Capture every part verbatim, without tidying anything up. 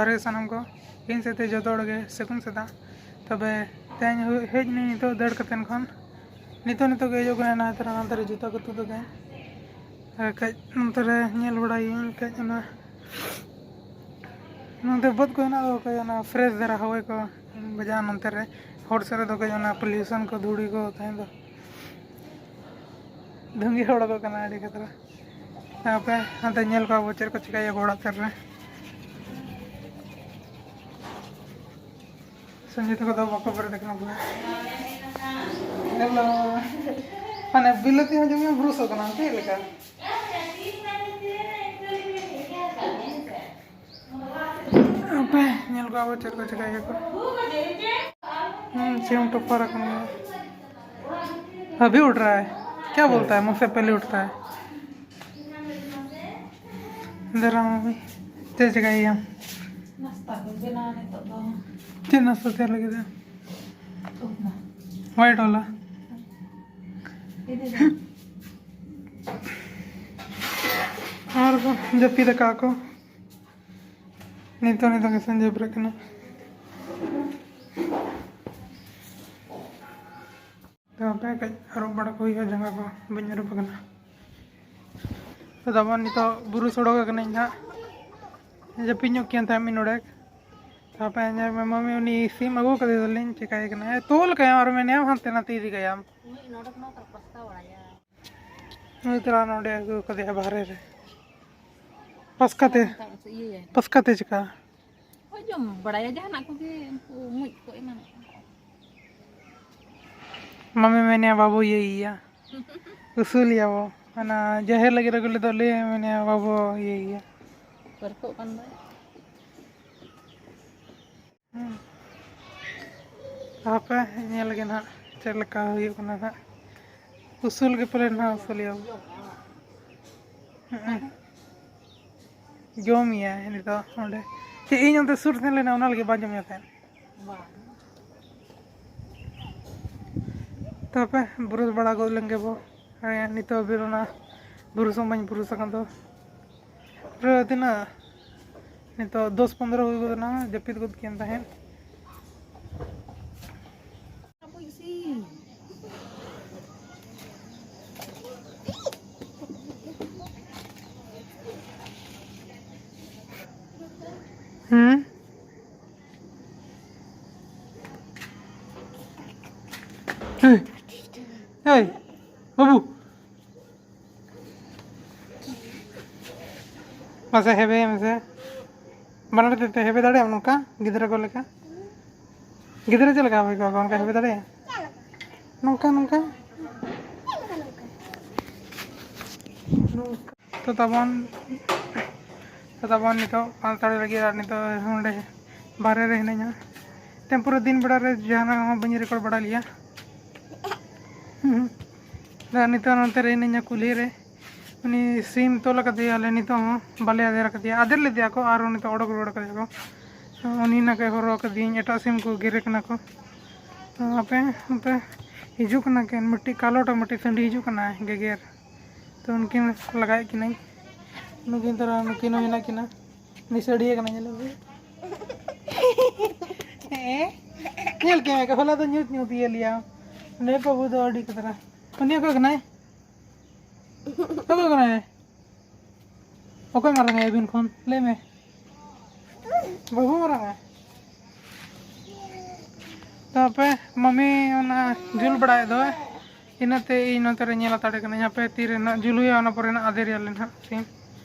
ᱡᱚᱦᱟᱨ ᱜᱮ ᱥᱟᱱᱟᱢ ᱠᱚ, ᱤᱧ ᱥᱟᱛᱮ ᱡᱚᱛᱚ ᱦᱚᱲ ᱜᱮ ᱥᱟᱹᱜᱩᱱ ᱥᱮᱛᱟᱜ᱾ ᱛᱚᱵᱮ ᱛᱮᱦᱮᱧ ᱦᱩᱭ- ᱦᱮᱡ ᱱᱟᱹᱧ ᱱᱤᱛᱚᱜ ᱫᱟᱹᱲ ᱠᱟᱛᱮᱱ ᱠᱷᱚᱱ, ᱱᱤᱛᱚᱜ ᱱᱤᱛᱚᱜ ᱜᱮ ᱦᱤᱡᱩᱜ ᱠᱟᱱᱟ, ᱱᱟᱭ ᱛᱟᱨᱟ ᱱᱟᱱᱛᱮ ᱨᱮ ᱡᱩᱛᱟᱹ ᱠᱚ ᱛᱩᱫ ᱟᱠᱟᱫᱟᱹᱧ᱾ ᱟᱨ ᱠᱟᱹᱡ ᱱᱚᱱᱛᱮ ᱨᱮ ᱧᱮᱞ ᱵᱟᱲᱟᱭᱟᱹᱧ ᱠᱟᱹᱡ ᱚᱱᱟ, ᱱᱚᱱᱛᱮ ᱵᱟᱹᱫᱽ ᱠᱚ ᱦᱮᱱᱟᱜ ᱫᱚ ᱠᱟᱹᱡ ᱚᱱᱟ ᱯᱷᱨᱮᱥ ᱫᱷᱟᱨᱟ ᱦᱚᱭ ᱠᱚ ᱵᱟᱡᱟᱜᱼᱟ ᱱᱚᱱᱛᱮ ᱨᱮ᱾ ᱦᱚᱲ ᱥᱮᱫ ᱨᱮᱫᱚ ᱠᱟᱹᱡ ᱚᱱᱟ ᱯᱚᱞᱤᱭᱩᱥᱚᱱ ᱠᱚ, ᱫᱷᱩᱲᱤ ᱠᱚ ᱛᱟᱦᱮᱸ ᱫᱚ, ᱫᱷᱩᱝᱜᱤ ᱦᱚᱲ ᱠᱚ ᱠᱟᱱᱟ ᱟᱹᱰᱤ ᱠᱷᱟᱛᱨᱟ᱾ ᱟᱯᱮ ᱦᱟᱱᱛᱮ ᱧᱮᱞ ᱠᱚᱣᱟ ᱵᱚ ᱪᱮᱫ ᱠᱚ ᱪᱤᱠᱟᱹᱭᱟ ᱚᱲᱟᱜ ᱥᱮᱫ ᱨᱮ᱾ ᱥᱚᱧᱡᱤᱛ ᱛᱟᱠᱚ ᱫᱚ ᱵᱟᱠᱚ ᱵᱮᱨᱮᱫ ᱟᱠᱟᱱᱟ ᱵᱚᱞᱮ᱾ ᱦᱮᱞᱳ᱾ ᱢᱟᱱᱮ ᱵᱤᱞᱟᱹᱛᱤ ᱦᱚᱸ ᱡᱚᱢ ᱧᱩ ᱵᱨᱩᱥᱚᱜ ᱠᱟᱱᱟ, ᱪᱮᱫ ᱞᱮᱠᱟ? ᱟᱯᱮ ᱧᱮᱞ ᱠᱚᱣᱟ ᱵᱚ ᱪᱮᱫ ᱠᱚ ᱪᱤᱠᱟᱹᱭ ᱜᱮᱭᱟ ᱠᱚ᱾ ᱦᱩᱸ, ᱥᱤᱢ ᱴᱚᱯᱟᱨ ᱟᱠᱟᱱ ᱜᱮᱭᱟ᱾ अभी उठ रहा है? क्या बोलता है? मुझसे पहले उठता है। ᱫᱟᱨᱟᱢ ᱟᱹᱜᱩᱭ᱾ ᱪᱮᱫ ᱪᱮᱠᱟᱭᱮᱭᱟᱢ? ᱱᱟᱥᱛᱟ ᱠᱚ ᱵᱮᱱᱟᱣᱟ ᱱᱤᱛᱚᱜ ᱫᱚ᱾ ᱪᱮᱫ ᱱᱟᱥᱛᱟ ᱛᱮᱭᱟᱨ ᱞᱟᱹᱜᱤᱫ ᱫᱚ? ᱩᱯᱢᱟ᱾ ᱦᱳᱣᱟᱭᱤᱴ ᱣᱟᱞᱟ᱾ ᱤᱫᱤ ᱫᱚ᱾ ᱟᱨ ᱫᱚ ᱡᱟᱹᱯᱤᱫ ᱟᱠᱟᱫ ᱠᱚ᱾ ᱱᱤᱛᱚᱜ ᱱᱤᱛᱚᱜ ᱜᱮ ᱥᱚᱧᱡᱚᱭ ᱵᱮᱨᱮᱫ ᱠᱟᱱᱟ᱾ ᱛᱚ ᱦᱟᱯᱮ ᱠᱟᱹᱡ ᱟᱹᱨᱩᱵ ᱵᱟᱲᱟ ᱠᱚ ᱦᱩᱭᱩᱜᱼᱟ, ᱡᱟᱸᱜᱟ ᱠᱚ ᱵᱟᱹᱧ ᱟᱹᱨᱩᱵ ᱟᱠᱟᱱᱟ᱾ ᱛᱚ ᱛᱟᱵᱚᱱ ᱱᱤᱛᱚᱜ ᱵᱨᱩᱥ ᱚᱰᱚᱠ ᱟᱠᱟᱱᱟᱹᱧ ᱱᱟᱦᱟᱜ, ᱡᱟᱹᱯᱤᱫ ᱧᱚᱜ ᱠᱮᱭᱟᱹᱧ ᱛᱟᱦᱮᱸᱫ ᱢᱤᱫ ᱰᱚᱸᱰᱮᱠ᱾ ᱛᱚ ᱦᱟᱯᱮ ᱧᱮᱞ ᱢᱮ, ᱢᱟᱢᱤ ᱩᱱᱤ ᱥᱤᱢ ᱟᱹᱜᱩ ᱠᱟᱫᱮ ᱫᱚᱞᱤᱧ, ᱪᱮᱠᱟᱭ ᱠᱟᱱᱟ? ᱮ, ᱛᱚᱞ ᱠᱟᱭᱟᱢ ᱟᱨ ᱢᱮᱱᱮᱭᱟᱢ ᱦᱟᱱᱛᱮ ᱱᱟᱛᱮ ᱤᱫᱤ ᱠᱟᱭᱟᱢ᱾ ᱱᱩᱭ ᱛᱚᱨᱟ ᱱᱚᱰᱮ ᱟᱹᱜᱩ ᱠᱟᱫᱮᱭᱟ ᱵᱟᱦᱨᱮ ᱨᱮ᱾ ᱯᱟᱥᱠᱟ ᱛᱮ, ᱢᱮᱛᱟᱜ ᱢᱮᱥᱮ ᱤᱭᱟᱹᱭᱟᱭ᱾ ᱯᱟᱥᱠᱟ ᱛᱮ ᱪᱮᱠᱟ? ᱦᱳᱭ, ᱡᱚᱢ ᱵᱟᱲᱟᱭᱟ ᱡᱟᱦᱟᱱᱟᱜ ᱠᱚᱜᱮ, ᱩᱱᱠᱩ ᱢᱩᱡ ᱠᱚ ᱮᱢᱟᱱᱟᱜ ᱠᱚ᱾ ᱢᱟᱢᱤ ᱢᱮᱱᱮᱭᱟ ᱵᱟᱵᱚ ᱤᱭᱟᱹᱭᱮᱭᱟ, ᱩᱥᱩᱞᱮᱭᱟ ᱵᱚ᱾ ᱚᱱᱟ ᱡᱟᱦᱮᱨ ᱞᱟᱹᱜᱤᱫ ᱟᱹᱜᱩ ᱞᱮᱫᱟ, ᱞᱟᱹᱭ ᱢᱮᱱᱮᱭᱟ ᱵᱟᱵᱚ ᱤᱭᱟᱹᱭᱮᱭᱟ᱾ ᱯᱟᱹᱨᱠᱟᱹᱜ ᱠᱟᱱ ᱫᱚᱭ᱾ ᱦᱩᱸ᱾ ᱦᱟᱯᱮ ᱧᱮᱞ ᱜᱮ ᱱᱟᱦᱟᱜ ᱪᱮᱫ ᱞᱮᱠᱟ ᱦᱩᱭᱩᱜ ᱠᱟᱱᱟ ᱱᱟᱦᱟᱜ᱾ ᱩᱥᱩᱞ ᱜᱮ ᱯᱟᱞᱮ ᱱᱟᱦᱟᱜ ᱩᱥᱩᱞᱮᱭᱟ᱾ ᱦᱩᱸ᱾ ᱡᱚᱢᱮᱭᱟᱭ ᱱᱤᱛᱚᱜ ᱚᱸᱰᱮ᱾ ᱪᱮᱫ ᱤᱧ ᱚᱱᱛᱮ ᱥᱩᱨ ᱥᱮᱱ ᱞᱮᱱᱟ, ᱚᱱᱟ ᱞᱟᱹᱜᱤᱫ ᱵᱟᱝ ᱡᱚᱢᱮᱭᱟ ᱛᱟᱦᱮᱸᱫ᱾ ᱵᱟᱝ᱾ ᱛᱚᱵᱮ ᱵᱨᱩᱥ ᱵᱟᱲᱟ ᱜᱚᱫ ᱞᱮᱱ ᱜᱮᱵᱚ᱾ ᱦᱮᱸ, ᱱᱤᱛᱚᱜ ᱦᱟᱹᱵᱤᱡ ᱚᱱᱟ ᱵᱨᱩᱥ ᱦᱚᱸ ᱵᱟᱹᱧ ᱵᱨᱩᱥ ᱟᱠᱟᱱ ᱫᱚ᱾ ᱯᱩᱨᱟᱹ ᱛᱤᱱᱟᱹᱜ ᱱᱤᱛᱚᱜ ᱫᱚᱥ ᱯᱚᱱᱨᱚ ᱦᱩᱭ ᱜᱚᱫ ᱮᱱᱟ, ᱡᱟᱹᱯᱤᱫ ᱜᱚᱫ ᱠᱮᱫ ᱛᱟᱦᱮᱸᱫ᱾ ᱦᱩᱸ᱾ ᱦᱮᱸ᱾ ᱮᱭ, ᱵᱟᱹᱵᱩ᱾ ᱢᱟᱥᱮ ᱦᱮᱵᱮ ᱢᱮᱥᱮ᱾ ᱵᱟᱱᱟᱨ ᱛᱤ ᱛᱮ ᱦᱮᱵᱮ ᱫᱟᱲᱮᱭᱟᱜ ᱟᱢ ᱱᱚᱝᱠᱟ, ᱜᱤᱫᱽᱨᱟᱹ ᱠᱚ ᱞᱮᱠᱟ? ᱜᱤᱫᱽᱨᱟᱹ ᱪᱮᱫ ᱞᱮᱠᱟ ᱦᱩᱭ ᱠᱚᱜᱼᱟ ᱠᱚ, ᱚᱱᱠᱟ ᱦᱮᱵᱮ ᱫᱟᱲᱮᱭᱟᱜᱼᱟ? ᱱᱚᱝᱠᱟ, ᱱᱚᱝᱠᱟ᱾ ᱛᱚ ᱛᱟᱵᱚᱱ, ᱛᱚ ᱛᱟᱵᱚᱱ ᱱᱤᱛᱚᱜ ᱯᱟᱸᱪ ᱛᱟᱹᱲᱤ ᱞᱟᱹᱜᱤᱫ, ᱟᱨ ᱱᱤᱛᱚᱜ ᱱᱚᱸᱰᱮ ᱵᱟᱦᱨᱮ ᱨᱮ ᱦᱤᱱᱟᱹᱧᱟ᱾ ᱛᱮᱦᱮᱧ ᱯᱩᱨᱟᱹ ᱫᱤᱱ ᱵᱮᱲᱟ ᱨᱮ ᱡᱟᱦᱟᱱᱟᱜ ᱦᱚᱸ ᱵᱟᱹᱧ ᱨᱮᱠᱚᱨᱰ ᱵᱟᱲᱟ ᱞᱮᱜᱼᱟ᱾ ᱟᱨ ᱱᱤᱛᱚᱜ ᱱᱚᱱᱛᱮ ᱨᱮ ᱦᱤᱱᱟᱹᱧᱟ ᱠᱩᱞᱦᱤ ᱨᱮ᱾ ᱩᱱᱤ ᱥᱤᱢ ᱛᱚᱞ ᱟᱠᱟᱫᱮᱭᱟᱞᱮ, ᱱᱤᱛᱚᱜ ᱦᱚᱸ ᱵᱟᱞᱮ ᱟᱫᱮᱨ ᱟᱠᱟᱫᱮᱭᱟ᱾ ᱟᱫᱮᱨ ᱞᱮᱫᱮᱭᱟ ᱠᱚ ᱟᱨ ᱱᱤᱛᱚᱜ ᱚᱰᱚᱠ ᱨᱩᱣᱟᱹᱲ ᱟᱠᱟᱫᱮᱭᱟ ᱠᱚ᱾ ᱩᱱᱤ ᱱᱟᱜᱮ ᱦᱚᱨᱦᱚ ᱠᱟᱫᱮᱭᱟᱹᱧ, ᱮᱴᱟᱜ ᱥᱤᱢ ᱠᱚ ᱜᱮᱨᱮ ᱠᱟᱱᱟ ᱠᱚ᱾ ᱛᱚ ᱟᱯᱮ ᱱᱚᱛᱮ ᱦᱤᱡᱩᱜ ᱠᱟᱱᱟ ᱠᱤᱱ, ᱢᱤᱫᱴᱤᱡ ᱠᱟᱞᱚᱴ ᱟᱨ ᱢᱤᱫᱴᱤᱡ ᱥᱟᱺᱰᱤ ᱦᱤᱡᱩᱜ ᱠᱟᱱᱟᱭ ᱜᱮᱜᱮᱨ᱾ ᱛᱚ ᱩᱱᱠᱤᱱ ᱞᱟᱜᱟᱭᱮᱫ ᱠᱤᱱᱟᱹᱧ᱾ ᱱᱩᱠᱤᱱ ᱛᱚᱨᱟ ᱱᱩᱠᱤᱱ ᱦᱚᱸ ᱢᱮᱱᱟᱜ ᱠᱤᱱᱟ᱾ ᱩᱱᱤ ᱥᱟᱹᱰᱤᱭᱟᱹ ᱠᱟᱱᱟ, ᱧᱮᱞ ᱢᱮ᱾ ᱦᱮᱸ? ᱧᱮᱞ ᱠᱮᱫ ᱢᱮ, ᱦᱚᱞᱟ ᱫᱚ ᱧᱩᱛ ᱧᱩᱛ ᱤᱭᱟᱹ ᱞᱮᱭᱟ᱾ ᱱᱩᱭ ᱵᱟᱹᱵᱩ ᱫᱚ ᱟᱹᱰᱤ ᱠᱷᱟᱛᱨᱟ᱾ ᱩᱱᱤ ᱚᱠᱚᱭ ᱠᱟᱱᱟᱭ? ᱚᱠᱚᱭ ᱠᱟᱱᱟᱭ? ᱚᱠᱚᱭ ᱢᱟᱨᱟᱝ ᱟᱭ ᱟᱹᱵᱤᱱ ᱠᱷᱚᱱ? ᱞᱟᱹᱭ ᱢᱮ᱾ ᱵᱟᱹᱵᱩ ᱢᱟᱨᱟᱝ ᱟᱭ? ᱛᱟᱯᱮ ᱢᱟᱢᱤ ᱚᱱᱟ ᱡᱩᱞ ᱵᱟᱲᱟᱭᱮᱫ ᱫᱚ, ᱤᱱᱟᱹᱛᱮ ᱤᱧ ᱱᱚᱛᱮ ᱨᱮ ᱧᱮᱞ ᱦᱟᱛᱟᱲ ᱠᱟᱹᱱᱟᱹᱧ᱾ ᱦᱟᱯᱮ ᱛᱤᱨᱮ ᱱᱟᱜ ᱡᱩᱞ ᱦᱩᱭᱩᱜᱼᱟ, ᱚᱱᱟ ᱯᱚᱨᱮ ᱱᱟᱜ ᱟᱫᱮᱨ ᱭᱟᱞᱮ ᱱᱟᱜ ᱥᱤᱢ᱾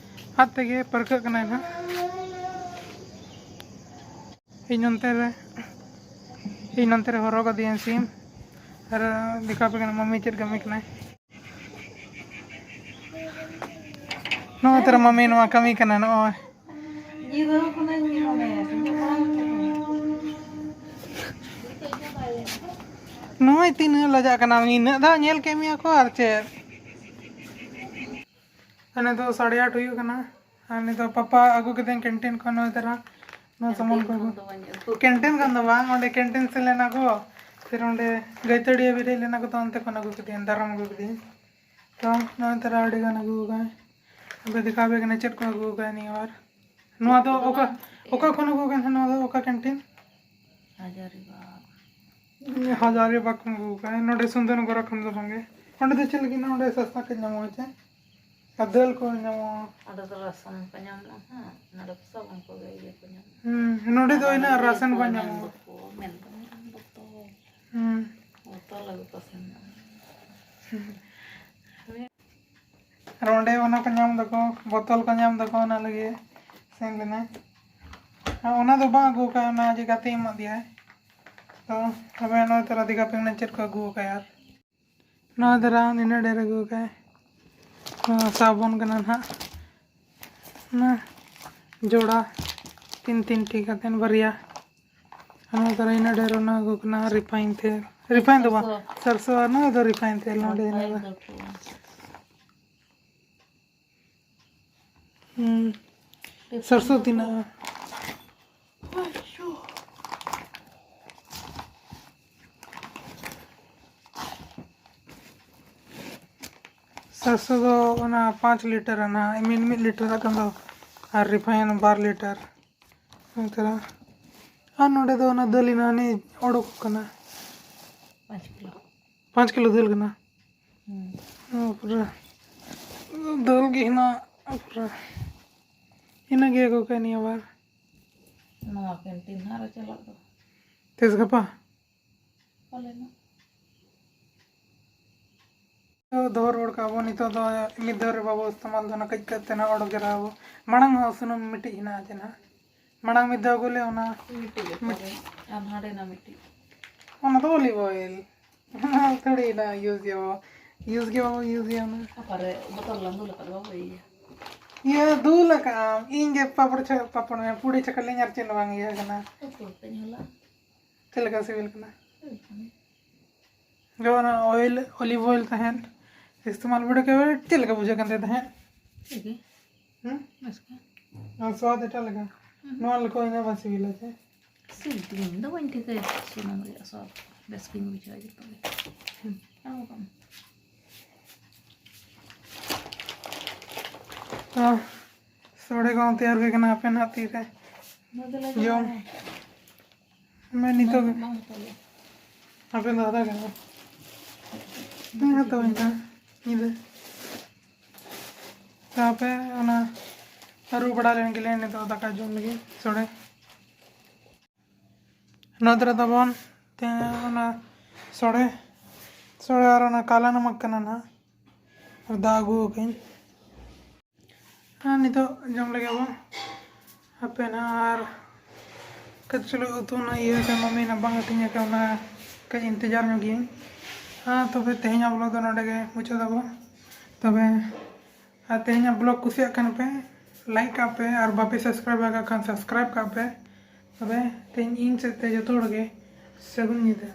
ᱟᱡ ᱛᱮᱜᱮ ᱯᱟᱹᱨᱠᱟᱹᱜ ᱠᱟᱱᱟᱭ ᱱᱟᱜ᱾ ᱤᱧ ᱱᱚᱱᱛᱮ ᱨᱮ, ᱤᱧ ᱱᱚᱱᱛᱮ ᱨᱮ ᱦᱚᱨᱦᱚ ᱠᱟᱫᱮᱭᱟᱹᱧ ᱥᱤᱢ᱾ ᱟᱨ ᱫᱮᱠᱷᱟᱣ ᱯᱮ ᱠᱟᱱᱟ ᱢᱟᱢᱤ ᱪᱮᱫ ᱠᱟᱹᱢᱤ ᱠᱟᱱᱟᱭ᱾ ᱱᱚᱜᱼᱚᱭ ᱛᱚᱨᱟ ᱢᱟᱢᱤ ᱱᱚᱣᱟ ᱠᱟᱹᱢᱤ ᱠᱟᱱᱟ, ᱱᱚᱜᱼᱚᱭ᱾ ᱱᱚᱜᱼᱚᱭ ᱛᱤᱱᱟᱹᱜ ᱞᱟᱡᱟᱜ ᱠᱟᱱᱟ, ᱤᱱᱟᱹᱜ ᱫᱷᱟᱣ ᱧᱮᱞ ᱠᱮᱫ ᱢᱮᱭᱟ ᱠᱚ ᱟᱨ ᱪᱮᱫ᱾ ᱟᱨ ᱱᱤᱛᱚᱜ ᱥᱟᱲᱮ ᱟᱴ ᱦᱩᱭᱩᱜ ᱠᱟᱱᱟ᱾ ᱟᱨ ᱱᱤᱛᱚᱜ ᱯᱟᱯᱟ ᱟᱹᱜᱩ ᱠᱮᱫᱟᱹᱧ ᱠᱮᱱᱴᱤᱱ ᱠᱷᱚᱱ ᱱᱚᱜᱼᱚᱭ ᱛᱚᱨᱟ ᱱᱚᱣᱟ ᱥᱟᱢᱟᱱ ᱠᱚ ᱟᱹᱜᱩ᱾ ᱠᱮᱱᱴᱤᱱ ᱠᱷᱚᱱ ᱫᱚ ᱵᱟᱝ, ᱚᱸᱰᱮ ᱠᱮᱱᱴᱤᱱ ᱥᱮᱱ ᱞᱮᱱᱟ ᱠᱚ, ᱯᱷᱤᱨ ᱚᱸᱰᱮ ᱜᱟᱹᱭᱛᱟᱹᱲᱤᱭᱟᱹ ᱵᱤᱨ ᱦᱮᱡ ᱞᱮᱱᱟ ᱠᱚ, ᱛᱚ ᱚᱱᱛᱮ ᱠᱷᱚᱱ ᱟᱹᱜᱩ ᱠᱮᱫᱮᱭᱟᱹᱧ, ᱫᱟᱨᱟᱢ ᱟᱹᱜᱩ ᱠᱮᱫᱮᱭᱟᱹᱧ᱾ ᱛᱚ ᱱᱚᱜᱼᱚᱭ ᱛᱚᱨᱟ ᱟᱹᱰᱤ ᱜᱟᱱ ᱟᱹᱜᱩ ᱟᱠᱟᱫ᱾ ᱟᱫᱚ ᱫᱮᱠᱷᱟᱣ ᱟᱯᱮ ᱠᱟᱱᱟ ᱪᱮᱫ ᱠᱚ ᱟᱹᱜᱩ ᱟᱠᱟᱫ ᱱᱤᱭᱟᱹ ᱵᱟᱨ᱾ ᱱᱚᱣᱟ ᱫᱚ ᱚᱠᱟ, ᱚᱠᱟ ᱠᱷᱚᱱ ᱟᱹᱜᱩ ᱟᱠᱟᱱᱟ ᱱᱚᱣᱟ ᱫᱚ? ᱚᱠᱟ canteen? ᱦᱟᱡᱟᱨᱤᱵᱟᱜᱽ᱾ ᱦᱟᱡᱟᱨᱤᱵᱟᱜᱽ ᱠᱷᱚᱱ ᱟᱹᱜᱩ ᱟᱠᱟᱫᱟ᱾ ᱱᱚᱰᱮ ᱥᱩᱱᱫᱚᱨᱱᱚᱜᱚᱨ ᱠᱷᱚᱱ ᱫᱚ ᱵᱟᱝᱜᱮ᱾ ᱚᱸᱰᱮ ᱫᱚ ᱪᱮᱫ ᱞᱟᱹᱜᱤᱫ ᱱᱚᱰᱮ ᱥᱚᱥᱛᱟ ᱠᱟᱹᱡ ᱧᱟᱢᱚᱜᱼᱟ ᱪᱮ? ᱟᱨ ᱫᱟᱹᱞ ᱠᱚ ᱧᱟᱢᱚᱜᱼᱟ᱾ ᱚᱸᱰᱮ ᱫᱚ ᱨᱟᱥᱚᱱ ᱠᱚ ᱧᱟᱢᱚᱜᱼᱟ ᱦᱟᱸᱜ᱾ ᱱᱚᱰᱮ ᱫᱚ ᱥᱟᱵᱚᱱ ᱠᱚᱜᱮ ᱤᱭᱟᱹ ᱠᱚ ᱧᱟᱢᱚᱜᱼᱟ᱾ ᱦᱩᱸ, ᱱᱚᱰᱮ ᱫᱚ ᱟᱨ ᱤᱱᱟᱹᱜ ᱤᱭᱟᱹ ᱨᱟᱥᱚᱱ ᱠᱚ ᱵᱟᱝ ᱢᱮᱱ ᱧᱟᱢᱚᱜᱼᱟ᱾ ᱫᱚᱠᱚ, ᱢᱮᱱ ᱫᱚ ᱢᱮᱱ ᱫᱚᱠᱚ᱾ ᱦᱩᱸ᱾ ᱵᱚᱛᱚᱞ ᱟᱹᱜᱩ ᱠᱚ ᱥᱮᱱᱚᱜᱼᱟ᱾ ᱟᱨ ᱚᱸᱰᱮ ᱚᱱᱟ ᱠᱚ ᱧᱟᱢ ᱫᱟᱠᱚ, ᱵᱚᱛᱚᱞ ᱠᱚ ᱧᱟᱢ ᱫᱟᱠᱚ, ᱚᱱᱟ ᱞᱟᱹᱜᱤᱫ ᱥᱮᱱ ᱞᱮᱱᱟᱭ᱾ ᱟᱨ ᱚᱱᱟ ᱫᱚ ᱵᱟᱝ ᱟᱹᱜᱩ ᱟᱠᱟᱫ, ᱚᱱᱟ ᱡᱮ ᱜᱟᱛᱮ ᱮᱢᱟᱫ ᱫᱮᱭᱟᱭ᱾ ᱛᱚ ᱛᱚᱵᱮ ᱱᱚᱜᱼᱚᱭ ᱛᱚᱨᱟ ᱫᱤᱜᱷᱟ ᱯᱤᱠᱱᱤᱠ ᱪᱮᱫ ᱠᱚ ᱟᱹᱜᱩ ᱟᱠᱟᱫ ᱟᱨ ᱱᱚᱣᱟ ᱫᱚ ᱨᱟᱱ ᱤᱱᱟᱹᱜ ᱰᱷᱮᱨ ᱟᱹᱜᱩ ᱟᱠᱟᱫ᱾ ᱱᱚᱣᱟ ᱥᱟᱵᱚᱱ ᱠᱟᱱᱟ ᱱᱟᱦᱟᱜ᱾ ᱚᱱᱟ ᱡᱚᱲᱟ ᱛᱤᱱ ᱛᱤᱱ ᱴᱤ ᱠᱟᱛᱮ ᱵᱟᱨᱭᱟ᱾ ᱚᱱᱟ ᱫᱚ ᱤᱱᱟᱹᱜ ᱰᱷᱮᱨ ᱚᱱᱟ ᱟᱹᱜᱩ ᱠᱟᱱᱟ ᱨᱤᱯᱷᱟᱭᱤᱱ ᱛᱮᱞ᱾ ᱨᱤᱯᱷᱟᱭᱤᱱ ᱫᱚ ᱵᱟᱝ, ᱥᱚᱨᱥᱚ᱾ ᱥᱚᱨᱥᱚ ᱟᱨ ᱱᱚᱣᱟ ᱫᱚ ᱨᱤᱯᱷᱟᱭᱤᱱ ᱛᱮᱞ ᱱᱚᱰᱮ ᱦᱮᱱᱟᱜᱼᱟ᱾ ᱦᱩᱸ᱾ ᱥᱚᱨᱥᱚ ᱛᱤᱱᱟᱹᱜ? ᱥᱚᱨᱥᱚ ᱫᱚ ᱚᱱᱟ ᱯᱟᱸᱪ ᱞᱤᱴᱟᱨ ᱟᱱᱟ, ᱢᱤᱫ, ᱢᱤᱫ ᱞᱤᱴᱟᱨ ᱟᱜ ᱠᱟᱱ ᱫᱚ, ᱟᱨ ᱨᱤᱯᱷᱟᱭᱤᱱ ᱵᱟᱨ ᱞᱤᱴᱟᱨ᱾ ᱱᱚᱝᱠᱟ᱾ ᱟᱨ ᱱᱚᱰᱮ ᱫᱚ ᱚᱱᱟ ᱫᱟᱹᱞ ᱮᱱᱟ, ᱦᱟᱱᱮ ᱚᱰᱚᱠᱚᱜ ᱠᱟᱱᱟ᱾ ᱯᱟᱸᱪ ᱠᱤᱞᱳ᱾ ᱯᱟᱸᱪ ᱠᱤᱞᱳ ᱫᱟᱹᱞ ᱠᱟᱱᱟ᱾ ᱦᱩᱸ᱾ ᱚ, ᱯᱩᱨᱟᱹ ᱫᱟᱹᱞ ᱜᱮ ᱦᱮᱱᱟᱜ, ᱯᱩᱨᱟᱹ ᱤᱱᱟᱹ ᱜᱮ ᱟᱹᱜᱩ ᱠᱟᱜ ᱱᱤᱭᱟᱹ ᱵᱟᱨ᱾ ᱱᱚᱣᱟ canteen ᱦᱟᱸᱜ ᱨᱮ ᱪᱟᱞᱟᱜ ᱫᱚ᱾ ᱛᱤᱥ ᱜᱟᱯᱟ? ᱯᱟᱞᱮᱱᱚᱜ᱾ ᱛᱚ, ᱫᱚᱦᱚ ᱨᱩᱣᱟᱹᱲ ᱠᱟᱜᱼᱟ ᱵᱚ᱾ ᱱᱤᱛᱚᱜ ᱫᱚ ᱢᱤᱫ ᱫᱷᱟᱣ ᱨᱮ ᱵᱟᱵᱚ ᱤᱥᱛᱮᱢᱟᱞ ᱫᱚ, ᱚᱱᱟ ᱠᱟᱹᱡ ᱠᱟᱹᱡ ᱛᱮ ᱱᱟᱜ ᱚᱰᱚᱠ ᱡᱟᱣᱨᱟᱜᱼᱟ ᱵᱚ᱾ ᱢᱟᱲᱟᱝ ᱦᱚᱸ ᱥᱩᱱᱩᱢ ᱢᱤᱫᱴᱤᱡ ᱦᱮᱱᱟᱜᱼᱟ ᱪᱮ ᱱᱟᱜ? ᱢᱟᱲᱟᱝ ᱢᱤᱫ ᱫᱷᱟᱣ ᱟᱹᱜᱩ ᱞᱮ, ᱚᱱᱟ ᱢᱤᱫᱴᱤᱡ ᱜᱮ ᱢᱤᱫ- ᱛᱟᱞᱮ, ᱟᱨ ᱦᱟᱸᱰᱮ ᱱᱟ ᱢᱤᱫᱴᱤᱡ᱾ ᱚᱱᱟ ᱫᱚ olive oil᱾ ᱚᱱᱟ ᱛᱷᱚᱲᱤ ᱱᱟ use ᱜᱮ ᱵᱟᱵᱚ, use ᱜᱮ ᱵᱟᱵᱚ use ᱜᱮᱭᱟ ᱚᱱᱟ᱾ ᱚᱠᱟᱨᱮ ᱵᱚᱛᱚᱞ ᱞᱟᱝ ᱫᱩᱞ ᱟᱠᱟᱫ ᱵᱟᱵᱚ ᱤᱭᱟᱹ? ᱤᱭᱟᱹ ᱫᱩᱞ ᱟᱠᱟᱫᱼᱟᱢ, ᱤᱧ ᱜᱮ ᱯᱟᱯᱚᱲ ᱪᱷᱟ-, ᱯᱟᱯᱚᱲ ᱢᱮ, ᱯᱩᱲᱤ ᱪᱷᱟᱠᱟ ᱞᱤᱧ ᱟᱨ ᱪᱮᱫ ᱦᱚᱸ ᱵᱟᱝ ᱤᱭᱟᱹ ᱠᱟᱱᱟ᱾ ᱩᱛᱩ ᱠᱟᱹᱧ ᱦᱚᱞᱟ᱾ ᱪᱮᱫ ᱞᱮᱠᱟ ᱥᱤᱵᱤᱞ ᱠᱟᱱᱟ? ᱥᱤᱵᱤᱞ ᱠᱟᱱᱟ᱾ ᱡᱚ ᱚᱱᱟ oil, olive oil ᱛᱟᱦᱮᱸᱱ, ᱤᱥᱛᱮᱢᱟᱞ ᱵᱤᱰᱟᱹᱣ ᱠᱮᱫ, ᱪᱮᱫ ᱞᱮᱠᱟ ᱵᱩᱡᱷᱟᱹᱜ ᱠᱟᱱ ᱛᱟᱦᱮᱸᱫ? ᱴᱷᱤᱠ ᱜᱮ᱾ ᱦᱩᱸ? ᱵᱮᱥ ᱜᱮ᱾ ᱟᱨ ᱥᱣᱟᱫ ᱮᱴᱟᱜ ᱞᱮᱠᱟ? ᱦᱩᱸ᱾ ᱱᱚᱣᱟ ᱞᱮᱠᱟ ᱤᱱᱟᱹ ᱵᱟᱝ ᱥᱤᱵᱤᱞᱟ ᱪᱮ? ᱥᱤᱵᱤᱞ ᱫᱚ ᱵᱟᱹᱧ ᱴᱷᱤᱠᱟᱹᱭᱟ ᱥᱩᱱᱩᱢ ᱨᱮᱭᱟᱜ ᱥᱣᱟᱫ᱾ ᱵᱮᱥ ᱜᱤᱧ ᱵᱩᱡᱷᱟᱹᱣᱟ ᱡᱚᱛᱚ ᱜᱮ᱾ ᱦᱩᱸ᱾ ᱟᱨ ᱵᱟᱠᱷᱟᱱ ᱟᱦ, ᱥᱚᱲᱮ ᱠᱚ ᱛᱮᱭᱟᱨ ᱦᱩᱭ ᱠᱟᱱᱟ ᱦᱟᱯᱮ ᱱᱟᱦᱟᱜ ᱛᱤᱨᱮ ᱡᱚᱢ᱾ ᱢᱮ ᱱᱤᱛᱚᱜ ᱜᱮ᱾ ᱦᱟᱯᱮ ᱫᱟᱫᱟ ᱠᱟᱱᱟ᱾ ᱦᱮᱸ ᱛᱚ ᱤᱧ ᱫᱚ ᱧᱤᱫᱟᱹ᱾ ᱛᱟᱯᱮ ᱚᱱᱟ ᱟᱹᱨᱩᱵ ᱵᱟᱲᱟ ᱞᱮᱱ ᱜᱮᱞᱮ ᱱᱤᱛᱚᱜ ᱫᱟᱠᱟ ᱡᱚᱢ ᱞᱟᱹᱜᱤᱫ ᱥᱚᱲᱮ᱾ ᱱᱚᱛᱮ ᱨᱮ ᱛᱟᱵᱚᱱ ᱛᱮ ᱚᱱᱟ ᱥᱚᱲᱮ, ᱥᱚᱲᱮ ᱟᱨ ᱚᱱᱟ ᱠᱟᱞᱟ ᱱᱟᱢᱟᱠ ᱠᱟᱱᱟ ᱱᱟᱦᱟᱜ᱾ ᱟᱨ ᱫᱟᱜ ᱟᱹᱜᱩ ᱟᱠᱟᱫᱟᱹᱧ᱾ ᱟᱨ ᱱᱤᱛᱚᱜ ᱡᱚᱢ ᱞᱟᱹᱜᱤᱫ ᱵᱚᱱ᱾ ᱦᱟᱯᱮ ᱱᱟᱦᱟᱜ ᱟᱨ ᱠᱟᱹᱡ ᱪᱩᱞᱩᱝ ᱩᱛᱩ ᱚᱱᱟ ᱤᱭᱟᱹ ᱠᱟᱱᱟ, ᱢᱟᱢᱤ ᱱᱟᱦᱟᱜ ᱵᱟᱝ ᱦᱟᱹᱴᱤᱧ ᱟᱠᱟᱫ, ᱚᱱᱟ ᱠᱟᱹᱡ ᱤᱱᱛᱮᱡᱟᱨ ᱧᱚᱜ ᱜᱤᱭᱟᱹᱧ᱾ ᱦᱮᱸ, ᱛᱚᱵᱮ ᱛᱮᱦᱮᱧᱟᱜ vlog ᱫᱚ ᱱᱚᱰᱮ ᱜᱮ ᱢᱩᱪᱟᱹᱫ ᱟᱵᱚ᱾ ᱛᱚᱵᱮ ᱟᱨ ᱛᱮᱦᱮᱧᱟᱜ vlog ᱠᱩᱥᱤᱭᱟᱜ ᱠᱷᱟᱱ ᱯᱮ, like ᱠᱟᱜ ᱯᱮ, ᱟᱨ ᱵᱟᱯᱮ subscribe ᱟᱠᱟᱫ ᱠᱷᱟᱱ subscribe ᱠᱟᱜ ᱯᱮ᱾ ᱛᱚᱵᱮ ᱛᱮᱦᱮᱧ ᱤᱧ ᱥᱮᱫ ᱛᱮ ᱡᱚᱛᱚ ᱦᱚᱲ ᱜᱮ ᱥᱟᱹᱜᱩᱱ ᱧᱤᱫᱟᱹ᱾